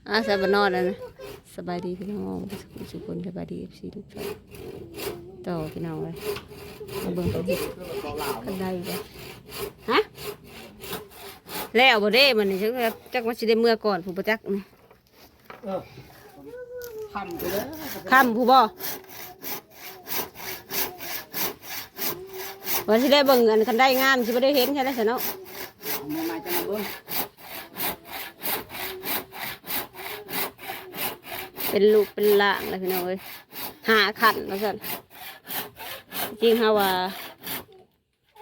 ອ່າ ສະບາຍນອນແລ້ວນະ. ສະບາຍດີພີ່ນ້ອງທຸກຄົນ ສະບາຍດີເອັຟຊີທຸກທ່ານ. ຕໍ່ພີ່ນ້ອງເອີຍ ມາເບິ່ງເພິ່ນເຮັດຄັນໄດບໍ່. ຮະ ແລ້ວບໍ່ເດ້ ມັນນີ້ ຈັກ ຈັກວ່າຊິໄດ້ເມືອກ່ອນຜູ້ບໍ່ຈັກນີ້. ເອີ ຄ່ຳພຸ້ນເດີ ຄ່ຳພຸ້ນບໍ່? ວ່າຊິໄດ້ເບິ່ງອັນຄັນໄດງາມ ຊິບໍ່ໄດ້ເຫັນແທ້ແລ້ວຊັ້ນເນາະ. ເອົາມາໃໝ່ ຈະມາເບິ່ງ ເປັນຮູບເປັນຮ່າງແລ້ວພີ່ນ້ອງເອີຍ. ຫ້າຂັ້ນວ່າຊັ້ນ ຈິງເຮົາວ່າ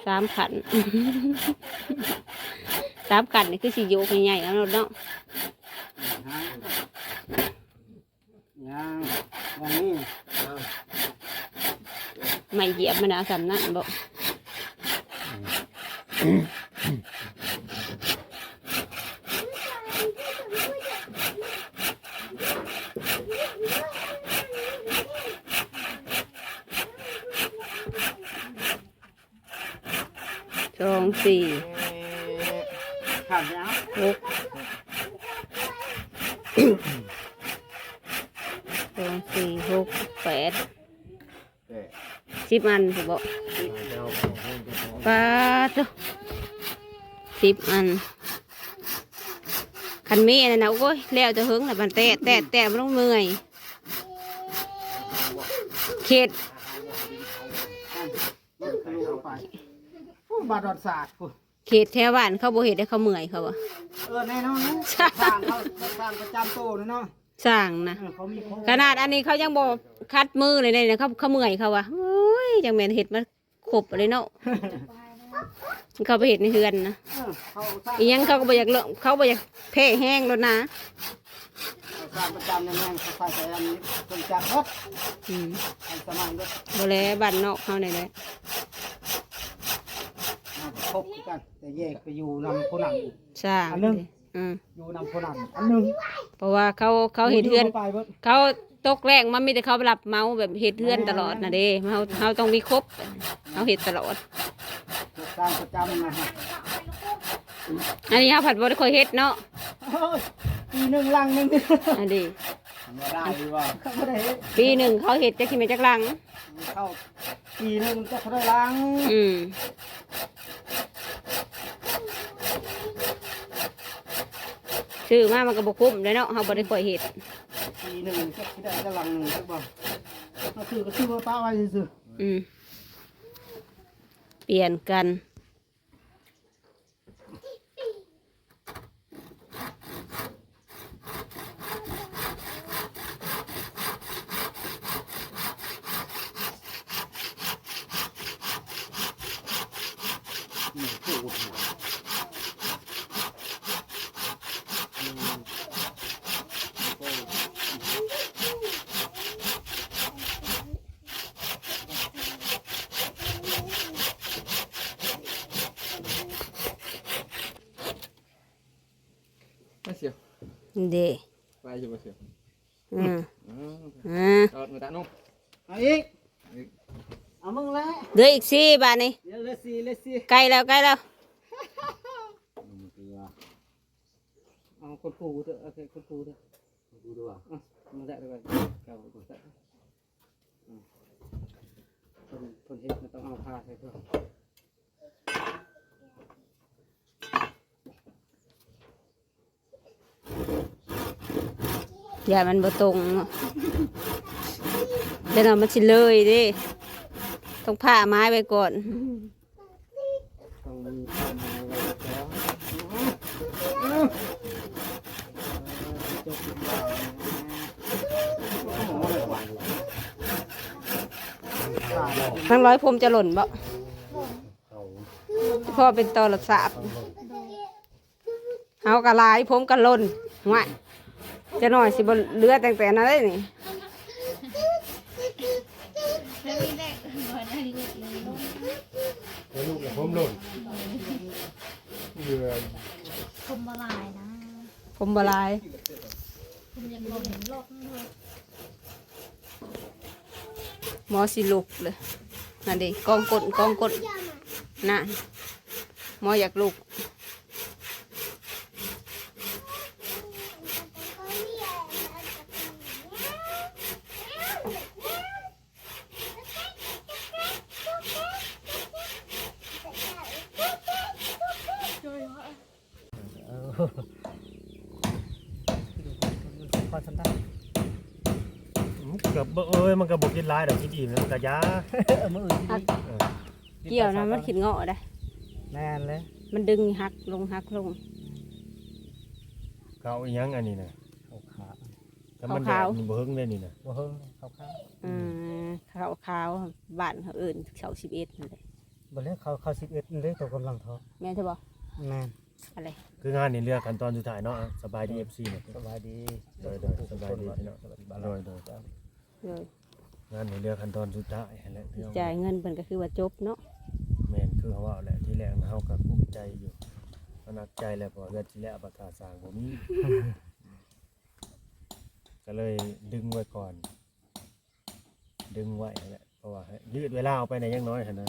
ສາມຂັ້ນ ສາມຂັ້ນນີ້ຄືຊິໂຍກໃຫຍ່ໆເອົາໂລດເນາະ. ຍັງ ຍັງນີ້ ໄມ້ຢຽບມັນເອົາສ່ຳນັ້ນບໍ? ສອງ ສີ່ ຫົກ ສອງ ສີ່ ຫົກ ແປດ ສິບອັນພຸ້ນບໍ? ປາດໂທ້ ສິບອັນ. ຄັນມີອັນນັ້ນນະ ໂອ້ຍ ແລ້ວແຕ່ເຫິງລະ ມັນແຕະ ແຕະ ແຕະ ມັນເມື່ອຍ ເຂດ ລົງໄປ ໂອ້ ບາດອນສາດພຸ້ນ. ເຂດແຖວບ້ານເຂົາບໍ່ເຮັດໃຫ້ເຂົາເມື່ອຍເຂົາວ່າ. ເອີ ແນ່ນອນນະ ຊ່າງເຂົາ ຊ່າງປະຈຳໂຕນະເນາະ ຊ່າງນະ. ເອີ ເຂົາມີໂຄງ ຂະໜາດອັນນີ້ເຂົາຍັງບໍ່ຂັດມືເລີຍເດ້ ເຂົາ ເຂົາເມື່ອຍເຂົາວ່າ. ໂອ້ຍ ຈັ່ງແມ່ນເຮັດມາຄົບເລີຍເນາະ ເຂົາໄປເຮັດໃນເຮືອນນະ. ເອີ ເຂົາສ້າງ ອີ່ຫຍັງເຂົາກໍບໍ່ຢາກເລີາະ ເຂົາບໍ່ຢາກແພ້ແຮງໂລດນະ. ເຂົາສ້າງປະຈຳໃນເມືອງ ເຂົາໃສ່ແຕ່ອັນເຄື່ອງຈັກເບິດ. ອືມ ທັນສະໄໝເບິດ. ບໍ່ແລ ບ້ານນອກເຮົານີ້ແຫຼະ ມັນກໍຄົບຄືກັນ ແຕ່ແຍກໄປຢູ່ນຳຜູ້ນັ້ນອີກ ສ້າງ ອັນໜຶ່ງ ເດ້ ອືມ ຢູ່ນຳຜູ້ນັ້ນອັນໜຶ່ງ. ເພາະວ່າເຂົາ ເຂົາເຮັດເຮືອນ ໝູ່ຢູ່ບໍ່ໄປເບິດ ເຂົາຕົກແລ້ງມາມີແຕ່ເຂົາໄປຮັບເໝົາແບບເຮັດເຮືອນ ແມ່ນ ຕະຫຼອດນະເດ້. ເຮົາ ເຮົາຕ້ອງມີຄົບ ເຮົາເຮັດຕະຫຼອດ ເຮັດສ້າງປະຈຳນະ. ອັນນີ້ເຮົາພັດບໍ່ໄດ້ຄ່ອຍເຮັດເນາະ. ໂອ້ຍ ປີໜຶ່ງຫຼັງໜຶ່ງ ອັນນີ້ ບໍ່ໄດ້ຢູ່ບໍ່? ບໍ່ໄດ້ເຮັດ ປີໜຶ່ງເຂົາເຮັດຈັກຊິແມ່ນຈັກຫຼັງ ເຂົ້າປີໜຶ່ງຈັກເທົ່າໃດຫຼັງ. ອືມ ຊື້ມາມັນກໍບໍ່ຄຸ້ມເດ້ເນາະ ເຮົາບໍ່ໄດ້ຄ່ອຍເຮັດ. ປີໜຶ່ງຈັກຊິໄດ້ຈັກຫຼັງໜຶ່ງຈັກບໍ່ ເຮົາຊື້ກໍຊື້ມາປະໄວ້ຊື່ໆ. ອືມ ປ່ຽນກັນ. ມາເຊຍ ເດ້ ໄປຢູ່ບໍ່ເຊຍ? ອືມ ອືມ ອືມ ເອົາອີກ ເອົາອີກ ເອົາມຶງແຫຼະ. ເຫຼືອອີກສີ່ບາດນີ້ ເຫຼືອສີ່ ເຫຼືອສີ່ ໃກ້ແລ້ວ ໃກ້ແລ້ວ. ເອົາຄົນປູເຖາະ ເອົາຄົນປູເຖາະ ຄົນປູເຖາະ ເອົາມາແລະ ເອົາໄປ ເອົາໄປ. ອືມ ເພິ່ນ ເພິ່ນເຮັດມັນຕ້ອງເອົາຜ້າໃສ່ເພິ່ນ ຢ້ານມັນບໍ່ຕົງເນາະ ແຕ່ວ່າມັນຊິເລີຍເດ້ ຕ້ອງຜ້າໄມ້ໄວ້ກ່ອນ. ຕ້ອງມີຄວາມໝາຍໄວ້ກ່ອນ. ນາງລອຍ ຜົມຈະຫຼົ່ນບໍ່? ພໍເປັນຕໍ່ລະສາບ. ເຮົາກໍຫຼາຍ ຜົມກໍຫຼົ່ນ. ຫວາຍ ຈັກໜ້ອຍຊິບໍ່ເຫຼືອຕັ້ງແຕ່ນັ້ນເດ້ນີ້. ແລ້ວລູກລະຜົມຫຼົ່ນ. ເຫຼືອ ຜົມບໍ່ຫຼາຍນະ ຜົມບໍ່ຫຼາຍ. ໝໍຊິລຸກເລີຍ ນັ້ນເດ້ ກອງກົ້ນ ກອງກົ້ນ ນັ້ນ ໝໍຢາກລຸກ. ມັນກໍບໍ່ ເອີຍ ມັນກໍບໍ່ກິນຫຼາຍດອກ ກິນອີ່ມແລ້ວມັນກໍຢາ ມື້ອື່ນກິນອີກ ເອີ ກ່ຽວນະ ມັນຂີ້ເງາະໄດ໋. ແມ່ນເລີຍ ມັນດຶງຫັກລົງ ຫັກລົງ. ເຂົ້າອີ່ຫຍັງອັນນີ້ນະ? ເຂົ້າຂາວ ແຕ່ມັນ ຂາວໆ ແດດມັນບໍ່ເຫິງເດ້ນີ້ນະ ບໍ່ເຫິງ ຂາວໆ. ອືມ ເຂົ້າຂາວ ບ້ານເຮົາເອີ້ນເຂົ້າສິບເອັດນັ້ນແຫຼະ. ບໍ່ແລ້ວ ເຂົ້າ ເຂົ້າສິບເອັດນັ້ນເດ້ ໂຕກຳລັງທອດ. ແມ່ນແທ້ບໍ່? ແມ່ນ. ອັນໃດ? ຄືງານນີ້ເຫຼືອຂັ້ນຕອນສຸດທ້າຍເນາະ. ສະບາຍດີ ເອັຟຊີ ເນາະ. ສະບາຍດີ ໂດຍ ໂດຍ ສະບາຍດີເນາະ. ໂດຍ ໂດຍ ໂດຍ ງານນີ້ເຫຼືອຂັ້ນຕອນສຸດທ້າຍຫັ້ນແຫຼະ ຈ່າຍເງິນເພິ່ນກໍຄືວ່າຈົບເນາະ. ແມ່ນ ຄືເຮົາເວົ້າແຫຼະ ທີແລກເຮົາກໍກຸ້ມໃຈຢູ່ ເຮົາໜັກໃຈແຫຼະ ເພາະວ່າເຮືອນຊິແລ້ວ ບັດຄ່າສ້າງບໍ່ມີ ກໍເລີຍດຶງໄວ້ກ່ອນ ດຶງໄວ້ຫັ້ນແຫຼະ ເພາະວ່າຍືດເວລາອອກໄປແດ່ຢ່າງໜ້ອຍຫັ້ນນະ.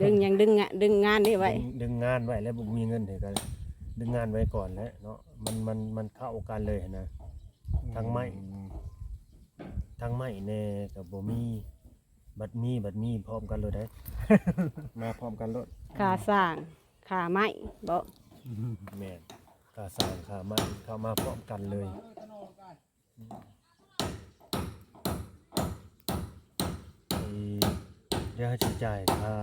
ດຶງຫຍັງ? ດຶງງະ ດຶງງານນີ້ໄວ້ ດຶງ ດຶງງານໄວ້ ແລ້ວບໍ່ມີເງິນໃຫ້ ກໍດຶງງານໄວ້ກ່ອນແຫຼະເນາະ. ມັນ ມັນ ມັນເຂົ້າກັນເລີຍຫັ້ນນະ ທັງໄມ້ ອືມ ທັງໄມ້ແດ່ກໍບໍ່ມີ ບັດມີ ບັດມີພ້ອມກັນໂລດເດ້ ມາພ້ອມກັນໂລດ. ຄ່າສ້າງ ຄ່າໄມ້ບໍ? ແມ່ນ ຄ່າສ້າງ ຄ່າໄມ້ ເຂົ້າມາພ້ອມກັນເລີຍ. ອີ ດຽວເຮົາຊິຈ່າຍຄ່າ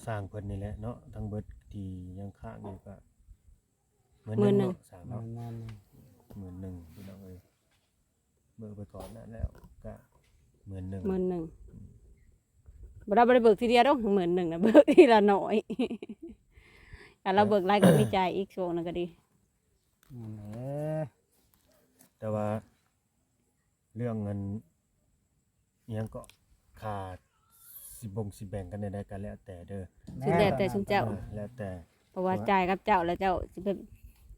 ສ້າງເພິ່ນນີ້ແຫຼະເນາະ ທັງເບິດທີ່ຍັງຄ້າງຢູ່ກະໝື່ນໜຶ່ງເນາະ ສ້າງເນາະ ໝື່ນໜຶ່ງ ພີ່ນ້ອງເອີຍ. ເບີກໄປກ່ອນນະ ແລ້ວກະໝື່ນໜຶ່ງ ໝື່ນໜຶ່ງ. ບໍ່ໄດ້ ບໍ່ໄດ້ເບີກທີດຽວດອກ ໝື່ນໜຶ່ງນະ ເບີກທີລະໜ້ອຍ. ຄັນລາວເບີກຫຼາຍກໍມີຈ່າຍອີກ ຊ່ວງນັ້ນກໍດີ. ແມ່ນແຫຼະ ແຕ່ວ່າເລື່ອງເງິນ ອີ່ຫຍັງເກາະ ຄ່າຊິບົງຊິແບ່ງກັນແນວໃດກໍແລ້ວແຕ່ເດີ ສຸດແລ້ວແຕ່ຊຸມເຈົ້າ ເອີ ແລ້ວແຕ່ ເພາະວ່າຈ່າຍກັບເຈົ້າ ແລ້ວເຈົ້າຊິໄປ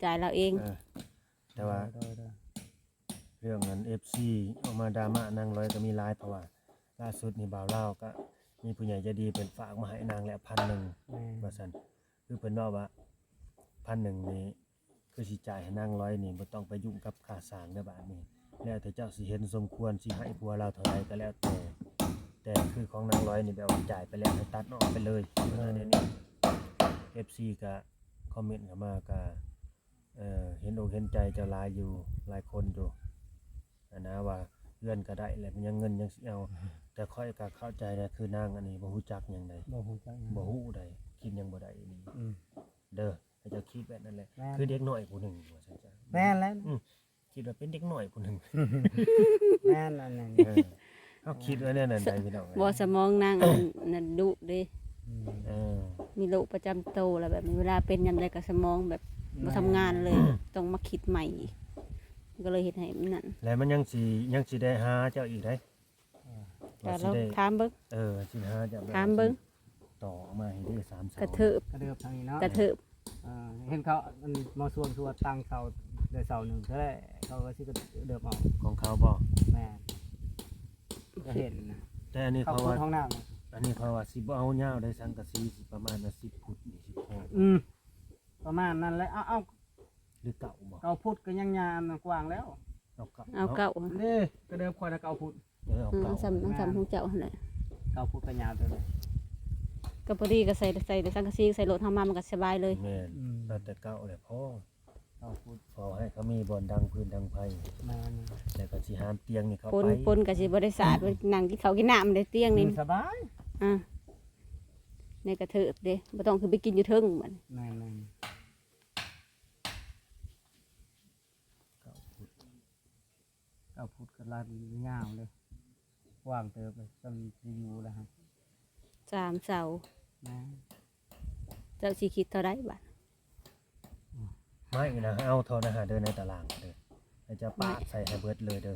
ຈ່າຍລາວເອງ. ເອີ ແຕ່ວ່າ ໂດຍ ໂດຍ ເລື່ອງອັນ ເອັຟຊີ ອອກມາດຣາມານາງລອຍກໍມີຫຼາຍ ເພາະວ່າລ່າສຸດນີ້ບ່າວລາວກໍມີຜູ້ໃຫຍ່ໃຈດີເພິ່ນຝາກມາໃຫ້ນາງແລ້ວພັນໜຶ່ງ ແມ່ນ ວ່າຊັ້ນ ຄືເພິ່ນເວົ້າວ່າພັນໜຶ່ງນີ້ ຄືຊິຈ່າຍໃຫ້ນາງລອຍນີ້ ບໍ່ຕ້ອງໄປຫຍຸ້ງກັບຄ່າສ້າງເດີບາດນີ້ ແລ້ວແຕ່ເຈົ້າຊິເຫັນສົມຄວນ ຊິໃຫ້ຜົວລາວເທົ່າໃດກໍແລ້ວແຕ່ ແຕ່ຄືຂອງນາງລອຍນີ້ ແບບວ່າຈ່າຍໄປແລ້ວໃຫ້ຕັດອອກໄປເລີຍ. ເອີ ແນວນີ້ ເອັຟຊີ ກໍຄອມເມັນເຂົ້າມາ ກໍ ເອີ ເຫັນອົກເຫັນໃຈເຈົ້າຫຼາຍຢູ່ ຫຼາຍຄົນຢູ່ຫັ້ນນະ ວ່າເຮືອນກໍໄດ້ແລ້ວ ຍັງເງິນຍັງຊິເອົາ ແຕ່ຂ້ອຍກໍເຂົ້າໃຈນະ ຄືນາງອັນນີ້ບໍ່ຮູ້ຈັກຫຍັງໃດ ບໍ່ຮູ້ຈັກຫຍັງ ບໍ່ຮູ້ໃດ ຄິດຫຍັງບໍ່ໄດ້ອີ່ຫຼີ ອືມ ເດີ ໃຫ້ເຈົ້າຄິດແບບນັ້ນແຫຼະ ແມ່ນ ຄືເດັກນ້ອຍຜູ້ໜຶ່ງວ່າຊັ້ນຊະ. ແມ່ນແລ້ວ ອືມ ຄິດວ່າເປັນເດັກນ້ອຍຜູ້ໜຶ່ງ ແມ່ນອັນນັ້ນ ເອີ ເຮົາຄິດວ່າແນວນັ້ນໃດພີ່ນ້ອງເອີຍ ບໍ່ ສະໝອງນາງອັນນັ້ນດຸເດ້ ອືມ ເອີ ມີໂລກປະຈຳໂຕ ແລ້ວແບບນີ້ເວລາເປັນຍາມໃດກໍສະໝອງແບບ ແມ່ນ ບໍ່ທຳງານເລີຍ ຕ້ອງມາຄິດໃໝ່ອີກ ກໍເລີຍເຮັດໃຫ້ມັນນັ້ນ ແລ້ວມັນຍັງຊິ ຍັງຊິໄດ້ຫາເຈົ້າອີກໃດ ເອີ ວ່າຊິໄດ້ ກໍລອງຖາມເບິ່ງ ເອີ ຊິຫາເຈົ້າ ຖາມເບິ່ງ ຕໍ່ອອກມາໃຫ້ເດ້ ສາມເສົາ ກະເທີບ ກະເດີບທາງນີ້ເນາະ ກະເທີບ ເອີ ເຫັນເຂົາ ອັນໝໍສວນຄືວ່າຕັ້ງເສົາໄດ້ເສົາໜຶ່ງເທື່ອແຫຼະ ເຂົາກໍຊິກະເດີບເອົາ ຂອງເຂົາບໍ? ແມ່ນ ກໍເຫັນນະ ແຕ່ອັນນີ້ເຂົາວ່າ ເຂົາຂຸດຫ້ອງນ້ຳ ອັນນີ້ເຂົາວ່າຊິບໍ່ເອົາຍາວໃດ ສັງກະສີຊິປະມານວ່າສິບຟຸດນີ້ ສິບຫົກ ອືມ ປະມານນັ້ນແຫຼະ ເອົາ ເອົາ ຫຼືເກົ້າບໍ? ເກົ້າຟຸດກໍຍັງຍາວ ອັນນັ້ນກວ້າງແລ້ວ ເອົາເກົ້າ ເອົາເກົ້າ ເນາະ ເດ້ ກະເດີບຂ້ອຍນະເກົ້າຟຸດ ເອີ ເອົາ ອືມ ເກົ້າ ສ່ຳ ສ່ຳຂອງເຈົ້າຫັ້ນແຫຼະ ເກົ້າຟຸດກໍຍາວເຕີບ ກໍພໍດີ ກໍໃສ່ ໃສ່ແຕ່ສັງກະສີ ໃສ່ໂລດເຮົາມາ ມັນກໍສະບາຍເລີຍ ແມ່ນ ອືມ ເອົາແຕ່ເກົ້າແຫຼະພໍ ເກົ້າຟຸດ ພໍໃຫ້ເຂົາມີບ່ອນດັງຟືນດັງໄຟ ແມ່ນ ແລ້ວກໍຊິຫາມຕຽງນີ້ເຂົ້າ ຝົນ ໄປ ຝົນກໍຊິບໍ່ໄດ້ສາດ ໄປນັ່ງກິນເຂົ້າກິນນ້ຳໃນຕຽງນີ້ ອືມ ສະບາຍ ອ່າ ໃນກະເທີບເດ້ ບໍ່ຕ້ອງຂຶ້ນໄປກິນຢູ່ເທິງບັດນີ້ ແມ່ນໆ ເກົ້າຟຸດ ເກົ້າຟຸດກໍລາດຍາວເລີຍ ກວ້າງເຕີບເລີຍ ສ່ຳຊິຢູ່ແລ້ວຫັ້ນ ສາມເສົາ ແມ່ນ ເຈົ້າຊິຄິດເທົ່າໃດບາດ? ໄມ້ນະ ເອົາເທົ່ານັ້ນຫາເດີ ໃນຕາລາງເດີ ໃຫ້ເຈົ້າປາດໃສ່ໃຫ້ເບິດເລີຍເດີ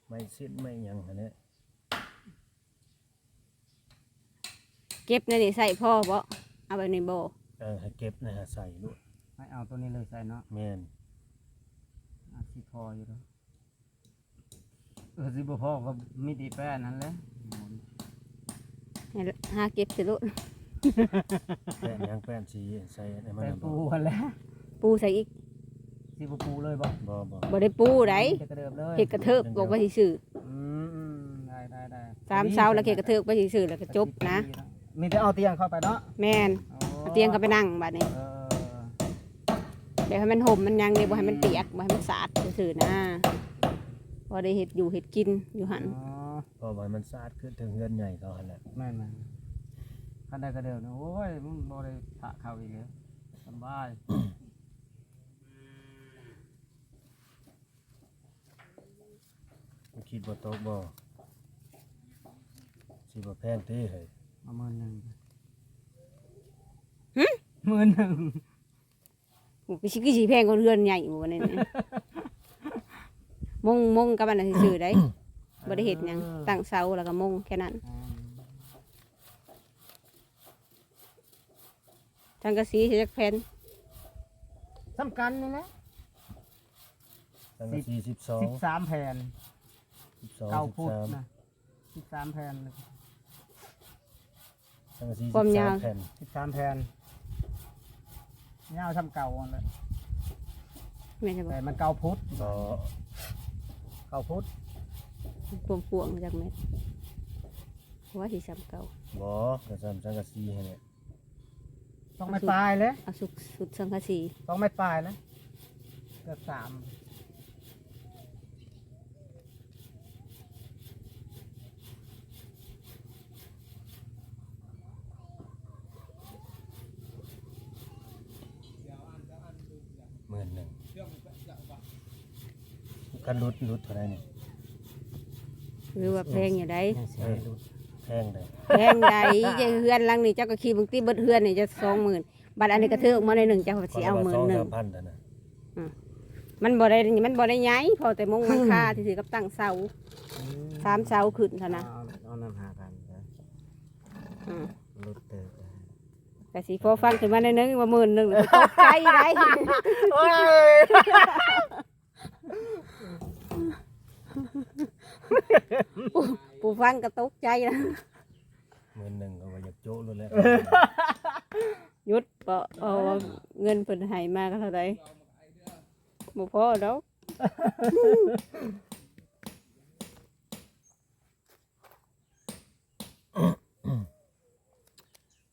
ໄມ້ເສັ້ນໄມ້ຫຍັງຫັ້ນແຫຼະ ເກັບໃນນີ້ໃສ່ພໍບໍ່? ເອົາແບບນີ້ບໍ່? ເອີ ໃຫ້ເກັບນະ ໃສ່ໂລດ ໃຫ້ເອົາໂຕນີ້ເລີຍໃສ່ເນາະ ແມ່ນ ອາດຊິພໍຢູ່ດອກ ເອີ ຊິບໍ່ພໍກໍມີແຕ່ແປ້ນຫັ້ນແຫຼະ ໃຫ້ຫາເກັບໃສ່ໂລດ ແປ້ນຫຍັງ? ແປ້ນຊິໃສ່ໃນມັນ ແປ້ນປູຫັ້ນແຫຼະ ປູໃສ່ອີກ ຊິບໍ່ປູເລີຍບໍ່? ບໍ່ ບໍ່ ບໍ່ໄດ້ປູໃດ ເຮັດກະເທີບເລີຍ ເຮັດກະເທີບອອກໄປຊື່ໆ ອືມ ອືມ ໄດ້ ໄດ້ ໄດ້ ສາມເສົາແລ້ວເຮັດກະເທີບໄປຊື່ໆ ແລ້ວກໍຈົບນະ ມີແຕ່ເອົາຕຽງເຂົ້າໄປເນາະ ແມ່ນ ໂອ້ ເອົາຕຽງກໍໄປນັ່ງບາດນີ້ ເອີ ແບບໃຫ້ມັນຮົ່ມມັນຫຍັງເດ້ ບໍ່ໃຫ້ມັນປຽກ ບໍ່ໃຫ້ມັນສາດຊື່ໆນະ ພໍໄດ້ເຮັດຢູ່ເຮັດກິນຢູ່ຫັ້ນ ອໍ ເພາະວ່າມັນສາດຄືເຖິງເຮືອນໃຫຍ່ເຂົາຫັ້ນແຫຼະ ແມ່ນໆ ຄັນໄດ້ກະເດີນ ໂອ້ຍ ມັນບໍ່ໄດ້ປະເຂົາອີກເດ້ ສະບາຍ. ຄິດບໍ່ຕົກບໍ່? ຊິບໍ່ແພງຕິເຮີ້ຍ? ເອົາໝື່ນໜຶ່ງ ຫື? ໝື່ນໜຶ່ງ ໂອ້ ຄືຊິ ຄືຊິແພງກວ່າເຮືອນໃຫຍ່ບໍ່ນີ້ ມຸງ ມຸງກັບອັນນັ້ນຊື່ໆໄດ໋ ບໍ່ໄດ້ເຮັດຫຍັງ ເອີ ຕັ້ງເສົາແລ້ວກໍມຸງແຄ່ນັ້ນ ອືມ. ສັງກະສີໃສ່ຈັກແຜ່ນ? ສ່ຳກັນນີ້ແຫຼະ ສັງກະສີສິບສອງ ສິບສາມແຜ່ນ ສິບສອງ ເກົ້າຟຸດນະ ສິບສາມແຜ່ນ ສັງກະສີ ຄວາມຍາວ ສິບສາມແຜ່ນ ສິບສາມແຜ່ນ ຍາວສ່ຳເກົ່າຫັ້ນແຫຼະ ແມ່ນບໍ່? ແຕ່ມັນເກົ້າຟຸດ ເກົ້າຟຸດ ຄວາມກວ້າງຈັກແມັດ? ວ່າຊິສ່ຳເກົ່າ ບໍ່ ກໍສ່ຳສັງກະສີຫັ້ນແຫຼະ ສອງແມັດປາຍເລີຍ ເອົາສຸດ ສຸດສັງກະສີ ສອງແມັດປາຍນະ ເກືອບສາມ ໝື່ນໜຶ່ງ ຄັນຫຼຸດ ຫຼຸດເທົ່າໃດນີ້? ຖືວ່າແພງຢູ່ໃດ໋ ຍັງຊິໃຫ້ຫຼຸດ ເອີ ແພງໃດ໋ ແພງໃດ໋ ເຮືອນຫຼັງນີ້ເຈົ້າກໍຄິດເບິ່ງຕິ ເບິດເຮືອນນີ້ຈະສອງໝື່ນ ບັດອັນນີ້ກະຖືກມາໜ້ອຍໜຶ່ງ ເຈົ້າຊິເອົາໝື່ນໜຶ່ງ ສອງສາມພັນຫັ້ນນະ ອືມ ມັນບໍ່ໄດ້ ມັນບໍ່ໄດ້ໃຫຍ່ ພໍແຕ່ມຸງຫຼັງຄາຊື່ໆກັບຕັ້ງເສົາ ອືມ ສາມເສົາຂຶ້ນເທົ່ານັ້ນ ເອົາ ເອົານັ້ນຫ້າພັນ ອືມ ຫຼຸດເຕີບ ກະຊິພໍຟັງຂຶ້ນມາໜ້ອຍໜຶ່ງວ່າໝື່ນໜຶ່ງ ກໍຕົກໃຈໄດ໋ ໂອ້ຍ ຜູ້ ຜູ້ຟັງກໍຕົກໃຈນະ ໝື່ນໜຶ່ງກໍວ່າຢາກໂຈະໂລດແຫຼະ ຢຸດເພາະ ເພາະວ່າເງິນເພິ່ນໃຫ້ມາກໍເທົ່າໃດ ບໍ່ພໍດອກ.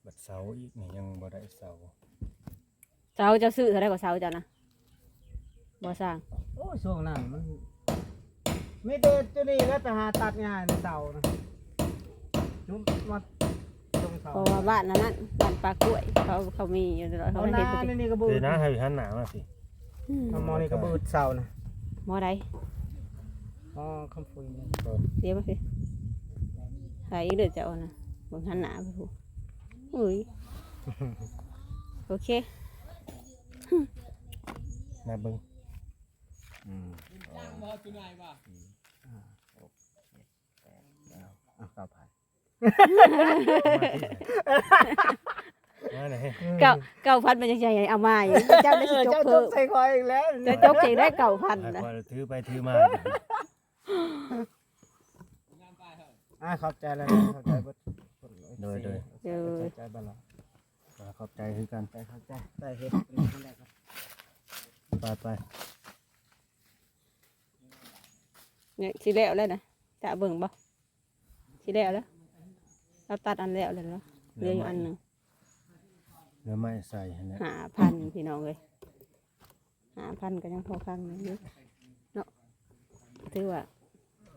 ບັດເສົາອີກນີ້ຍັງບໍ່ໄດ້ເສົາ ເສົາເຈົ້າຊື້ເທົ່າໃດກວ່າເສົາເຈົ້ານະ? ບໍ່ສ້າງ ໂອ້ຍ ຊ່ວງນັ້ນມັນມີແຕ່ຈຸນີ້ແຫຼະ ໄປຫາຕັດຫຍ້າໃນເສົານະ ຈຸມາ ເພາະວ່າບ້ານອັນນັ້ນ ບ້ານປາກ້ວຍ ເຂົາ ເຂົາມີຢູ່ຕະຫຼອດ ເຂົາເຮັດ ນີ້ກໍບືດ ເອີ ນະ ໃຫ້ຫັນໜ້າມາຊິ ອືມ ໝໍນີ້ກໍບືດເສົານະ ໝໍໃດ? ອໍ ຄຳຟຸຍ ດຽວມາຊິ ໃສ່ອີກເດີເຈົ້ານະ ເບິ່ງຫັນໜ້າໄປພຸ້ນ ອຸ້ຍ ໂອເຄ ມາເບິ່ງ ອືມ ເກົ້າພັນ ເກົ້າ ເກົ້າພັນ ມັນຍັງຊິໃຫ້ເອົາມາຢູ່ ເຈົ້າໄດ້ຊິຈົກເພີ່ມ ເຈົ້າຈົກໃສ່ຂ້ອຍອີກແລ້ວ ເຈົ້າຈົກໃສ່ໄດ້ເກົ້າພັນນະ ຂ້ອຍຖືໄປຖືມາ ອ່າ ຂອບໃຈຫຼາຍໆ ຂອບໃຈເບິດ ໂດຍ ໂດຍ ຂອບໃຈບັດລະ ອ່າ ຂອບໃຈຄືກັນ ຂອບໃຈ ໄປເຮັດ ໄປ ໄປ ນີ້ຊິແລ້ວແລ້ວນະ ຈະເບິ່ງບໍ່? ຊິແລ້ວແລ້ວ ລາວຕັດອັນແລ້ວແລ້ວເນາະ ເຫຼືອຢູ່ອັນໜຶ່ງ ເຫຼືອໄມ້ໃສ່ຫັ້ນແຫຼະ ຫ້າພັນ ພີ່ນ້ອງເອີຍ ຫ້າພັນ ກໍຍັງພໍຄັງຢູ່ເນາະ ຖືວ່າ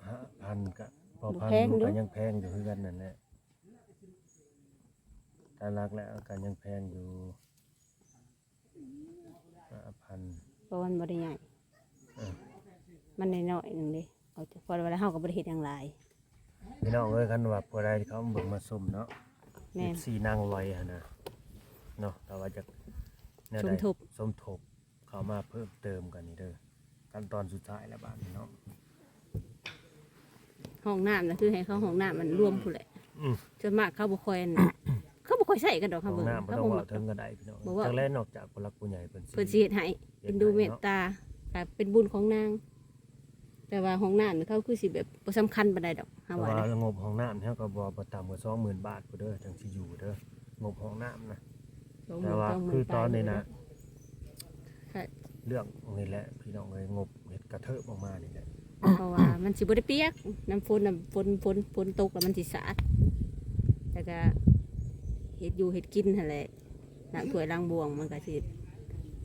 ຫ້າພັນ ກໍພໍພັງຢູ່ ກໍຍັງແພງຢູ່ຄືກັນນັ້ນແຫຼະ ຕາມຫຼັກແລ້ວກໍຍັງແພງຢູ່. ຫ້າພັນ ເພາະມັນບໍ່ໄດ້ໃຫຍ່ ເອີ ມັນນ້ອຍໆໜຶ່ງເດ້ ເອົາ ເພາະວ່າເຮົາກໍບໍ່ໄດ້ເຮັດຫຍັງຫຼາຍ ພີ່ນ້ອງເອີຍ ຄັນວ່າຜູ້ໃດເຂົ້າມາເບິ່ງມາຊົມເນາະ ແມ່ນ ເອັຟຊີນາງລອຍຫັ້ນນະເນາະ ຖ້າວ່າຈະແນວໃດ ສົມທົບ ສົມທົບເຂົ້າມາເພີ່ມເຕີມກັນນີ້ເດີ ຂັ້ນຕອນສຸດທ້າຍແລ້ວບາດນີ້ເນາະ. ຫ້ອງນ້ຳນະ ຄືໃຫ້ເຂົາຫ້ອງນ້ຳມັນລວມພຸ້ນແຫຼະ ອືມ ສ່ວນມາກເຂົາບໍ່ຄ່ອຍ ເຂົາບໍ່ຄ່ອຍໃຊ້ກັນດອກ ເຂົາເບິ່ງ ຫ້ອງນ້ຳບໍ່ຕ້ອອງເວົ້າເຖິງກໍໄດ້ພີ່ນ້ອງ ບໍ່ເວົ້າ ຈັກແລນອກຈາກຜູ້ຫຼັກຜູ້ໃຫຍ່ເພິ່ນຊິ ເພິ່ນຊິເຮັດໃຫ້ ເຮັດໃຫ້ເນາະ ເປັນດູເມດຕາ ກໍເປັນບຸນຂອງນາງ ແຕ່ວ່າຫ້ອງນ້ຳນີ້ເຂົາຄືຊິແບບບໍ່ສຳຄັນປານໃດດອກ ເຮົາວ່າ ແຕ່ວ່າງົບຫ້ອງນ້ຳເຮົາກໍບໍ່ ບໍ່ຕ່ຳກວ່າສອງໝື່ນບາດພຸ້ນເດີ ຈັ່ງຊິຢູ່ເດີ ງົບຫ້ອງນ້ຳນະ ສອງໝື່ນ ແຕ່ວ່າຄືຕອນນີ້ນະ ເລື່ອງນີ້ແຫຼະພີ່ນ້ອງເອີຍ ງົບເຮັດກະເທີບອອກມານີ້ແຫຼະ ເພາະວ່າມັນຊິບໍ່ໄດ້ປຽກ ນ້ຳຝົນ ນ້ຳຝົນ ຝົນ ຝົນຕົກແລ້ວມັນຊິສາດ ແລ້ວກະເຮັດຢູ່ເຮັດກິນຫັ້ນແຫຼະ ລ້າງຖ້ວຍລ້າງບ່ວງ ມັນກໍຊິ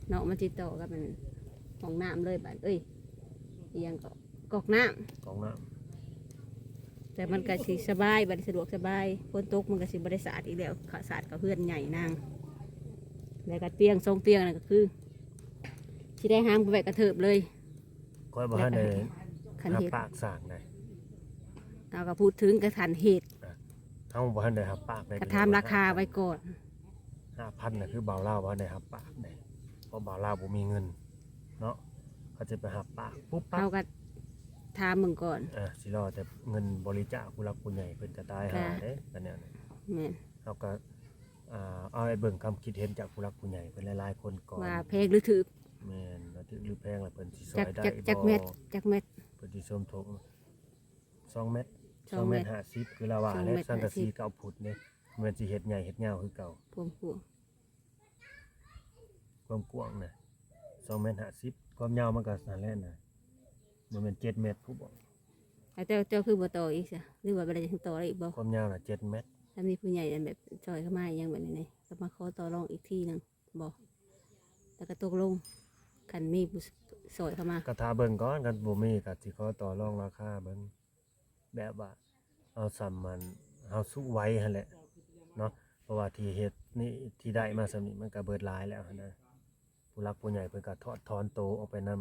ເນາະ ມັນຊິຕໍ່ກັບອັນຫ້ອງນ້ຳເລີຍບາດ ເອີຍ ອີ່ຫຍັງກໍ ກອກນ້ຳ ກອກນ້ຳ ແຕ່ມັນກໍຊິສະບາຍ ບັດນີ້ສະດວກສະບາຍ ຝົນຕົກມັນກໍຊິບໍ່ໄດ້ສາດອີກແລ້ວ ຂະ ສາດເຂົ້າເຮືອນໃຫຍ່ນາງ ແລ້ວກໍຕຽງ ສອງຕຽງນັ້ນກໍຄື ຊິໄດ້ຫາມໄວ້ກະເທີບເລີຍ ຂ້ອຍບໍ່ທັນໄດ້ ຄັນເຮັດ ຮັບປາກສ້າງໃດ ເຮົາກໍພູດເຖິງກະທັນເຮັດ ອ່ະ ເຮົາບໍ່ທັນໄດ້ຮັບປາກໃດ ກະຖາມລາຄາໄວ້ກ່ອນ ຫ້າພັນນະ ຄືບ່າວລາວບໍ່ທັນໄດ້ຮັບປາກໃດ ເພາະບ່າວລາວບໍ່ມີເງິນເນາະ ເຂົາຈະໄປຮັບປາກປຸບປັບ ເຮົາກໍຖາມເບິ່ງກ່ອນ ເອີ ຊິລໍແຕ່ເງິນບໍລິຈາກຜູ້ຫຼັກຜູ້ໃຫຍ່ ເພິ່ນຈະຕາຍຫາເດ້ ອັນນີ້ ແມ່ນ ເຮົາກໍ ອ່າ ເອົາໃຫ້ເບິ່ງຄຳຄິດເຫັນຈາກຜູ້ຫຼັກຜູ້ໃຫຍ່ເພິ່ນຫຼາຍໆຄົນກ່ອນ ວ່າແພງຫຼືຖືກ ແມ່ນ ວ່າຖືກຫຼືແພງ ແລ້ວເພິ່ນຊິຊ່ອຍໄດ້ບໍ່ ຈັກແມັດ ຈັກແມັດ ເພິ່ນຊິສົມທົບ ສອງແມັດ ສອງແມັດຫ້າສິບ ຄືລາວວ່າແຫຼະ ສອງແມັດຫ້າສິບ ສັງກະສີເກົ້າຟຸດເດ້ ແມ່ນຊິເຮັດໃຫຍ່ເຮັດຍາວຄືເກົ່າ ຄວາມກວ້າງ ຄວາມກວ້າງນະ ສອງແມັດຫ້າສິບ ຄວາມຍາວມັນກໍນັ້ນແຫຼະນະ ບໍ່ແມ່ນເຈັດແມັດພຸ້ນບໍ ແລ້ວເຈົ້າ ເຈົ້າຄືບໍ່ຕໍ່ອີກຊະ ຫຼືວ່າບໍ່ໄດ້ ຍັງຕໍ່ໄດ້ອີກບໍ່ ຄວາມຍາວນະ ເຈັດແມັດ ຖ້າມີຜູ້ໃຫຍ່ອັນແບບຊ່ອຍເຂົ້າມາອີ່ຫຍັງແບບນີ້ ກໍມາຂໍຕໍ່ລອງອີກທີໜຶ່ງ ບໍ່ ແລ້ວກໍຕົກລົງ ຄັນມີຜູ້ຊ່ອຍເຂົ້າມາ ກໍຖ້າເບິ່ງກ່ອນ ຄັນບໍ່ມີກໍຊິຂໍຕໍ່ລອງລາຄາເບິ່ງ ແບບວ່າເຮົາສ່ຳອັນ ເຮົາສຸໄວຫັ້ນແຫຼະເນາະ ເພາະວ່າທີ່ເຮັດນີ້ ທີ່ໄດ້ມາສ່ຳນີ້ ມັນກໍເບິດຫຼາຍແລ້ວຫັ້ນນະ ຜູ້ຫຼັກຜູ້ໃຫຍ່ເພິ່ນກໍຖອດຖອນໂຕອອກໄປນຳ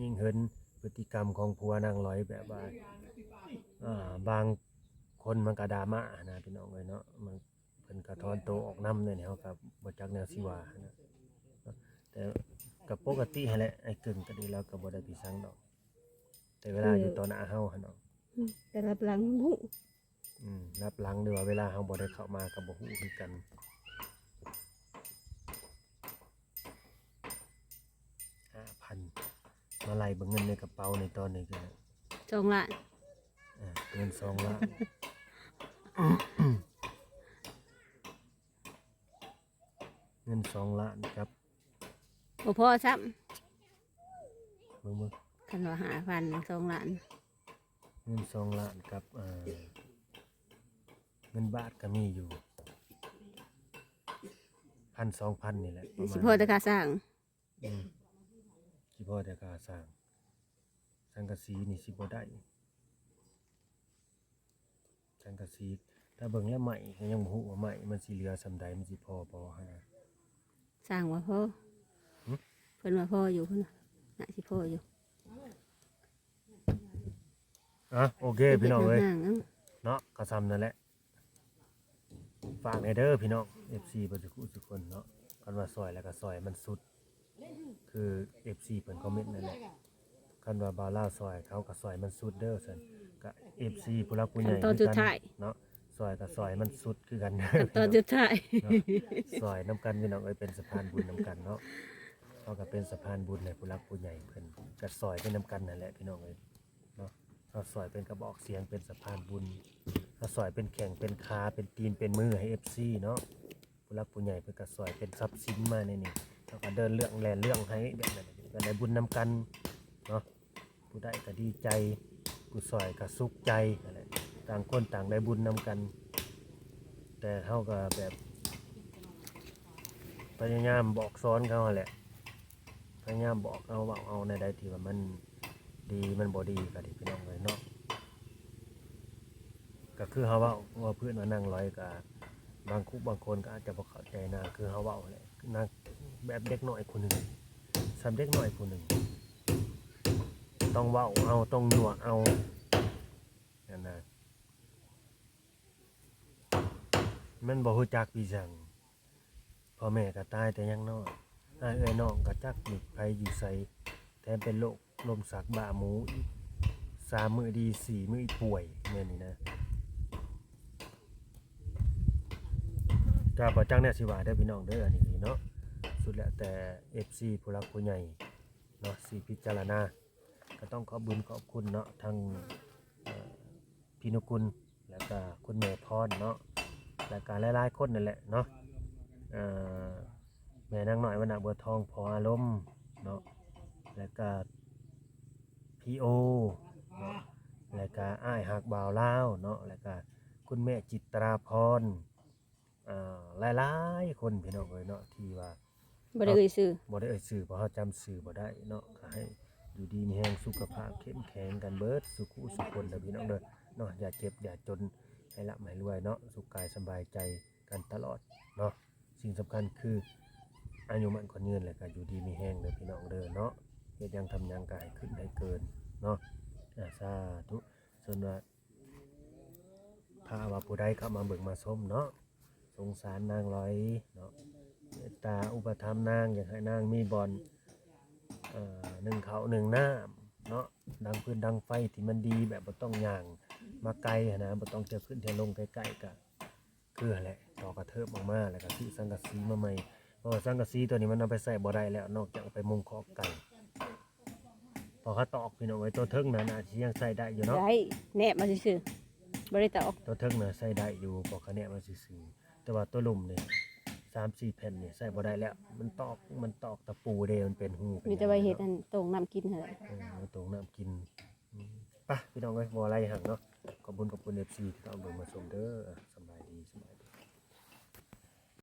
ຍິ່ງເຫັນພຶດຕິກຳຂອງຜົວນາງລອຍ ແບບວ່າ ອ່າ ບາງຄົນມັນກໍດຣາມາຫັ້ນນະ ພີ່ນ້ອງເອີຍເນາະ ມັນ ເພິ່ນກໍຖອນໂຕອອກນຳແນວນີ້ ເຮົາກໍບໍ່ຈັກແນວຊິວ່າຫັ້ນນະ ແຕ່ກໍປົກກະຕິຫັ້ນແຫຼະ ອ້າຍກຶ້ງກໍດີ ລາວກໍບໍ່ໄດ້ພິສັງດອກ ແຕ່ເວລາຢູ່ຕໍ່ໜ້າເຮົາຫັ້ນເນາະ ອືມ ແຕ່ລັບຫຼັງຮູ້ ອືມ ລັບຫຼັງ ຫຼືວ່າເວລາເຮົາບໍ່ໄດ້ເຂົ້າມາກໍບໍ່ຮູ້ຄືກັນ ຫ້າພັນ ມາໄລ່ເບິ່ງເງິນໃນກະເປົາໃນຕອນນີ້ກໍ ສອງລ້ານ ອ່າ ເງິນສອງລ້ານ ເງິນສອງລ້ານກັບ ບໍ່ພໍຊ້ຳ ເບິ່ງໆ ຄັນວ່າຫ້າພັນ ສອງລ້ານ ເງິນສອງລ້ານກັບ ເອີ ເງິນບາດກໍມີຢູ່ ພັນ ສອງພັນ ນີ້ແຫຼະ ປະມານ ຊິພໍແຕ່ຄ່າສ້າງ ອືມ ຊິພໍແຕ່ຄ່າສ້າງ ສັງກະສີນີ້ຊິບໍ່ໄດ້ ສັງກະສີ ຖ້າເບິ່ງແລ້ວໄມ້ກໍຍັງບໍ່ຮູ້ວ່າໄມ້ມັນຊິເຫຼືອສ່ຳໃດ ມັນຊິພໍບໍ່ຫັ້ນນະ ສ້າງວ່າພໍ ຫຶ? ເພິ່ນວ່າພໍຢູ່ ເພິ່ນວ່າໜ້າຊິພໍຢູ່ ອ່ະ ໂອເຄ ພີ່ນ້ອງເອີຍ ເນາະ ກໍສ່ຳນັ້ນແຫຼະ ຝາກແດ່ເດີພີ່ນ້ອງ ເອັຟຊີ ເບິດສູ່ຜູ້ສູ່ຄົນເນາະ ຄັນວ່າຊ່ອຍແລ້ວກໍຊ່ອຍມັນສຸດ ຄືເອັຟຊີເພິ່ນຄອມເມັນນັ້ນແຫຼະ ຄັນວ່າບ່າວລາວຊ່ອຍ ເຮົາກໍຊ່ອຍມັນສຸດເດີ ຊັ້ນກໍເອັຟຊີຜູ້ຫຼັກຜູ້ໃຫຍ່ ຂັ້ນຕອນສຸດທ້າຍ ເນາະ ຊ່ອຍກໍຊ່ອຍມັນສຸດຄືກັນ ຂັ້ນຕອນສຸດທ້າຍ ເນາະ ຊ່ອຍນຳກັນພີ່ນ້ອງເອີຍ ເປັນສະພານບຸນນຳກັນເນາະ ເຮົາກໍເປັນສະພານບຸນໃຫ້ຜູ້ຫຼັກຜູ້ໃຫຍ່ເພິ່ນ ກໍຊ່ອຍໄປນຳກັນຫັ້ນແຫຼະພີ່ນ້ອງເອີຍ ເນາະ ເຮົາຊ່ອຍເປັນກະບອກສຽງ ເປັນສະພານບຸນ ເຮົາຊ່ອຍເປັນແຂ້ງເປັນຂາ ເປັນຕີນເປັນມືໃຫ້ເອັຟຊີເນາະ ຜູ້ຫຼັກຜູ້ໃຫຍ່ເພິ່ນກໍຊ່ອຍເປັນຊັບສິນມາໃນນີ້ ເຮົາກໍເດີນເລື່ອງແລ່ນເລື່ອງໃຫ້ແບບນັ້ນ ກໍໄດ້ບຸນນຳກັນເນາະ ຜູ້ໄດ້ກໍດີໃຈ ຜູ້ຊ່ອຍກໍສຸກໃຈຫັ້ນແຫຼະ ຕ່າງຄົນຕ່າງໄດ້ບຸນນຳກັນ ແຕ່ເຮົາກໍແບບ ພະຍາຍາມບອກສອນເຂົາຫັ້ນແຫຼະ ພະຍາຍາມບອກເອົາ ເວົ້າເອົາແນວໃດທີ່ວ່າມັນດີ ມັນບໍ່ດີກໍດີ ພີ່ນ້ອງເອີຍເນາະ ກໍຄືເຮົາເວົ້າ ເວົ້າພື້ນວ່ານາງລອຍກໍ ບາງຄຸ ບາງຄົນກໍອາດຈະບໍ່ເຂົ້າໃຈນາງ ຄືເຮົາເວົ້າແຫຼະ ນາງແບບເດັກນ້ອຍຜູ້ໜຶ່ງ ສ່ຳເດັກນ້ອຍຜູ້ໜຶ່ງ ຕ້ອງເວົ້າເອົາ ຕ້ອງຍົວະເອົາ ຫັ້ນນະ ມັນບໍ່ຮູ້ຈັກພີ່ສັງ ພໍ່ແມ່ກໍຕາຍແຕ່ຍັງນ້ອຍ ອ້າຍເອື້ອຍນ້ອງກໍຈັກມີໃຜຢູ່ໃສ ແຖມເປັນໂລກລົມຊັກບ້າໝູອີກ ສາມມື້ດີ ສີ່ມື້ອີກປ່ວຍ ແມ່ນນີ້ນະ ກໍບໍ່ຈັກແນວຊິວ່າເດີພີ່ນ້ອງເດີ ອັນນີ້ເນາະ ສຸດແລ້ວແຕ່ເອັຟຊີຜູ້ຫຼັກຜູ້ໃຫຍ່ເນາະ ຊິພິຈາລະນາ ກໍຕ້ອງຂອບບຸນຂອບຄຸນເນາະ ທັງ ເອີ ພີ່ນຸກຸນ ແລ້ວກະຄຸນແມ່ພອນເນາະ ແລ້ວກະຫຼາຍໆຄົນນັ້ນແຫຼະເນາະ ເອີ ແມ່ນາງນ້ອຍວັນນະບົວທອງ ພໍ່ອາລົມເນາະ ແລ້ວກະພີ່ໂອເນາະ ແລ້ວກະອ້າຍຮັກບ່າວລາວເນາະ ແລ້ວກະຄຸນແມ່ຈິດຕາພອນ ອ່າ ຫຼາຍໆຄົນພີ່ນ້ອງເອີຍເນາະ ທີ່ວ່າ ບໍ່ໄດ້ເອີ່ຍຊື່ ບໍ່ໄດ້ເອີ່ຍຊື່ ເພາະເຮົາຈຳຊື່ບໍ່ໄດ້ເນາະ. ກໍໃຫ້ຢູ່ດີມີແຮງ ສຸຂະພາບເຂັ້ມແຂງກັນເບິດສູ່ຜູ້ສູ່ຄົນເດີພີ່ນ້ອງເດີເນາະ. ຢ່າເຈັບຢ່າຈົນ ໃຫ້ລ່ຳໃຫ້ລວຍເນາະ ສຸກກາຍສະບາຍໃຈກັນຕະຫຼອດເນາະ. ສິ່ງສຳຄັນຄືອາຍຸໝັ້ນຂວັນຍືນ ແລ້ວກໍຢູ່ດີມີແຮງເດີພີ່ນ້ອງເດີເນາະ. ເຮັດຫຍັງທຳຫຍັງກໍໃຫ້ຂຶ້ນໃຫ້ເກີນເນາະ. ອາ ສາທຸ. ສ່ວນວ່າ ຖ້າວ່າຜູ້ໃດເຂົ້າມາເບິ່ງມາຊົມເນາະ ສົງສານນາງລອຍເນາະ ເມດຕາອຸປະຖຳນາງ ຢາກໃຫ້ນາງມີບ່ອນ ເອີ່ ໜຶ້ງເຂົ້າໜຶ້ງນ້ຳເນາະ ດັງຟືນດັງໄຟທີ່ມັນດີ ແບບບໍ່ຕ້ອງຍ່າງມາໄກຫັ້ນນະ ບໍ່ຕ້ອງເທື່ອຂຶ້ນເທື່ອລົງໃກ້ໆ ກະຄືຫັ້ນແຫຼະ ຕໍ່ກະເທີບອອກມາ ແລ້ວກະຊື້ສັງກະສີມາໃໝ່ ເພາະວ່າສັງກະສີຕົວນີ້ມັນເອົາໄປໃຊ້ບໍ່ໄດ້ແລ້ວ ນອກຈາກເອົາໄປມຸງຄອກໄກ່. ພໍຂາຕອກພີ່ນ້ອງເອີຍ ຕົວເທິງນັ້ນອາດຊິຍັງໃຊ້ໄດ້ຢູ່ເນາະ ໄດ້ແນບມາຊື່ໆ ບໍ່ໄດ້ຕອກ ຕົວເທິງນະໃຊ້ໄດ້ຢູ່ ພໍຂາແນບມາຊື່ໆ ແຕ່ວ່າຕົວລຸ່ມນີ້ ສາມສີ່ແຜ່ນນີ້ໃຊ້ບໍ່ໄດ້ແລ້ວ ມັນຕອກ ມັນຕອກຕະປູເດ້ ມັນເປັນຮູ ມີແຕ່ໄວ້ເຮັດອັນໂຕ່ງນ້ຳກິນຫັ້ນແຫຼະ ເອີ ໂຕ່ງນ້ຳກິນ. ອືມ ໄປພີ່ນ້ອງເອີຍ ບໍ່ຫຼາຍຫຍັງເນາະ ຂອບຄຸນຂອບຄຸນເອັຟຊີທີ່ເຂົ້າມາເບິ່ງມາຊົມເດີ.